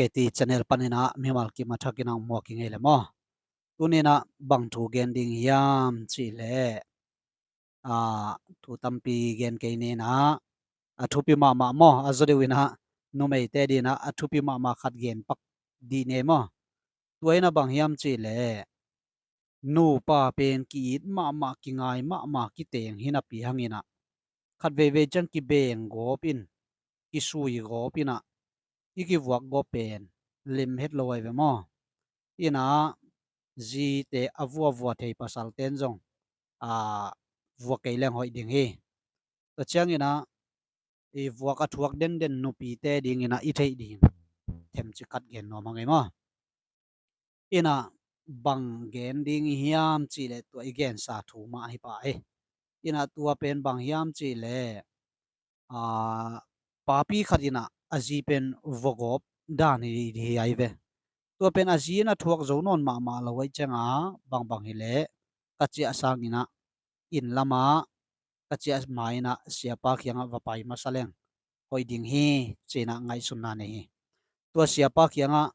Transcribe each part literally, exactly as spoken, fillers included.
K T channel panin ah mimal kim a thakin ah muak i ngei le maw. Tunin ah bang thu gen ding hiam cih leh, aa, thu tampi gen kei ning ah, a thupi mahmah maw, a zaw deuh in ah numeite ding ah a thupi mahmah khat gen pak dih ni maw. Tua in ah bang hiam cih leh, nupa pen ki-it mahmah, kingai mahmah, kiteng hi napi hangin ah khat veivei ciang kibeng gawp in, kisui gawp in ah, i kivuak gawp pen lem het lo ahi ve maw. In ah zite a vuavua thei pasalte'n zong, aa, vuak kei leng hoih ding hi. Tua ciangin ah i vuak a thuak denden nupite dingin ah i theih ding themcik khat gen nuam a ngei maw. In ah bang gen ding hiam cih leh tua i gensa thu mah hi pah hi. In ah tua pen bang hiam cih leh, aa, papi khat in ah a zi pen vua gawp dan hi, hi ahi ve. Tua pen a zi in a thuak zo nawn mahmah lo ahih ciangin ah bangbang hi leh ka ciah sangin ah inn lamah ka ciah ma-in ah siapa kiangah va pai masa leng hoih ding hi, ci-in ah ngaihsutna nei hi. Tua siapa kiangah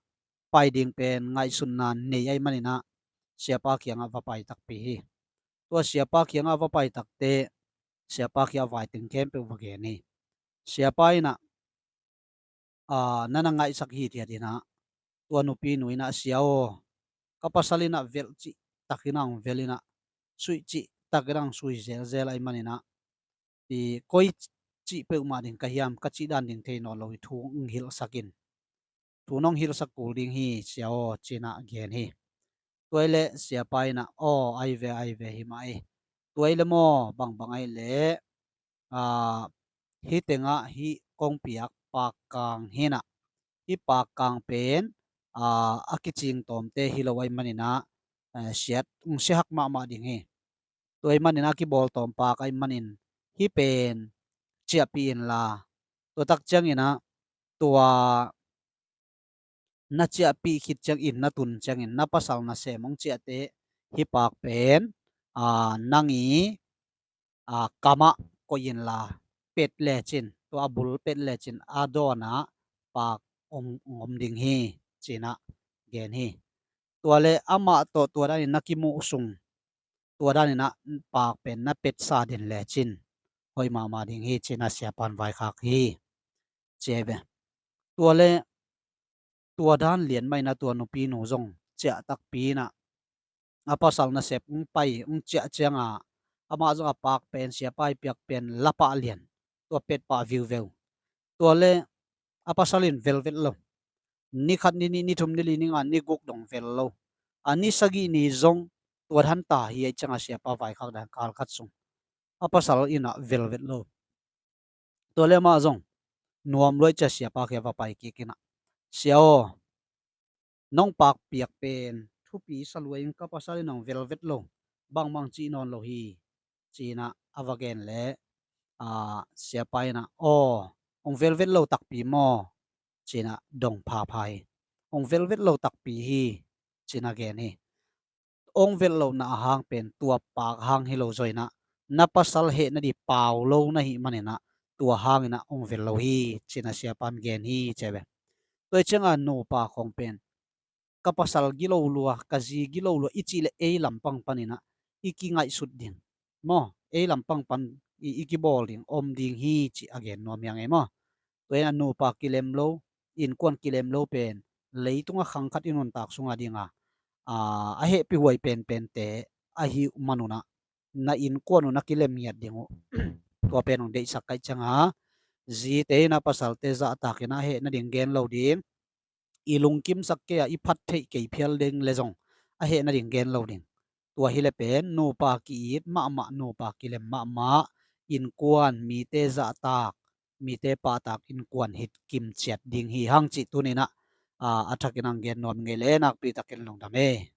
pai ding pen ngaihsutna nei ahih manin ah siapa kiangah va pai takpi hi. Tua siapa kiangah va pai takteh siapa kiangah vai teng khempeuh va gen hi. Siapa in ah, aa, na na ngaihsak hithiat in ah, tua nupi nu in ah, "Sia aw, ka pasal in ah velh cih takin ah hong velh in ah, suih cih takin ah hong sui zelzel ahih manin ah, i koi cih peuhmah ding ka hiam, ka cih dan ding thei nawn lo hi, thu hong hilhsak in. Thu nong hilhsak kul ding hi, sia aw," ci-in ah gen hi. Tua hi leh siapa in ah, "Aw, ahi ve, ahi ve, hi mah hi. Tua hi leh maw, bangbang ahih leh, aa, hih tengah hih kong piak pakkang hi in ah, hih pakkang pen, aa, a kicing tawmte hi lo ahih manin ah, aa, siat, hong siahak mahmah ding hi. Tua ahih manin ah a kibawl tawm pak ahih manin hih pen ciahpih inla, tua tak ciangin ah tua na ciahpih khit ciangin, na tun ciangin, na pasal nasem hong ciah teh hih pak pen, aa, nang i, aa, kamah koih inla, pet lecin, tua a bul pet lecin a dawnah pak om, om ding hi," ci-in ah gen hi. Tua leh amah tawh tua danin na kimuh sung, tua danin ah pak pen na petsa den lecin hoih mahmah ding hi, ci-in ah siapa'n vaikhak hi, ci ahi ve. Tua leh tua dan lian mah in ah tua nupinu zong ciah takpi in ah, a pasal nasep hong pai, hong ciah ciangin amah zong a pak pen, siapa i piak pen la pah lian, tua pet pah viuveu. Tua leh a pasal in velvet lo. Ni khat, ni nih, ni thum, ni li, ni nga, ni guk dong velh lo. A ni sagih ni zong tua dan ta hi, ahih ciangin siapa vaikhak dan kal khat sung a pasal in ah velvet lo. Tua leh amah zong nuam lua ahih ciangin siapa kiang va pai kik in ah, "Sia aw, nong pak piak pen thupi sa lua ing, ka pasal in hong velvet lo, bangbang cih nawn lo hi," ci-in ah a va gen leh, aa, siapa in ah, "Aw, hong velvet lo takpi maw?" ci-in ah dong phapha hi. "Hong velvet lo takpi hi," ci-in ah gen hi. Hong velh lohna a hang pen tua pak hang hi lo zaw in ah, na pasal heh nading pau lo na hih manin ah, tua hangin ah hong velh lo hi, ci-in ah siapa'n gen hi, ci ahi ve. Tua ahih ciangin nupa khawng pen, "Ka pasal gilo lua, ka zi gilo lua," i cih leh ei lampang panin ah i kingaihsut ding maw, ei lampang pan i, i kibawl ding om ding hi, cih a gen nuam hi ing ei maw. Tua in ah nupa kilem lo, innkuan kilem lo pen leitung a khang khat i nuntak sung a ding a, aa, a hehpihhuai penpente ahih man un ah, na innkuan uh na kilem ngiat ding uh. Tua pen hong deihsak ka hih ciangin, zite in ah pasalte zahtak in ah a heh nading gen lo ding, i lungkimsak kei a, i phat theih kei phial ding leh zong a heh nading gen lo ding. Tua hi leh pen nupa ki-it mahmah, nupa kilem mahmah, innkuan, mite zahtak, mite pahtak innkuan hi kim ciat ding hi hang cih tuni-in ah, aa, a thakin hong gen nuam ing ei leh, nakpi takin lungdam ei.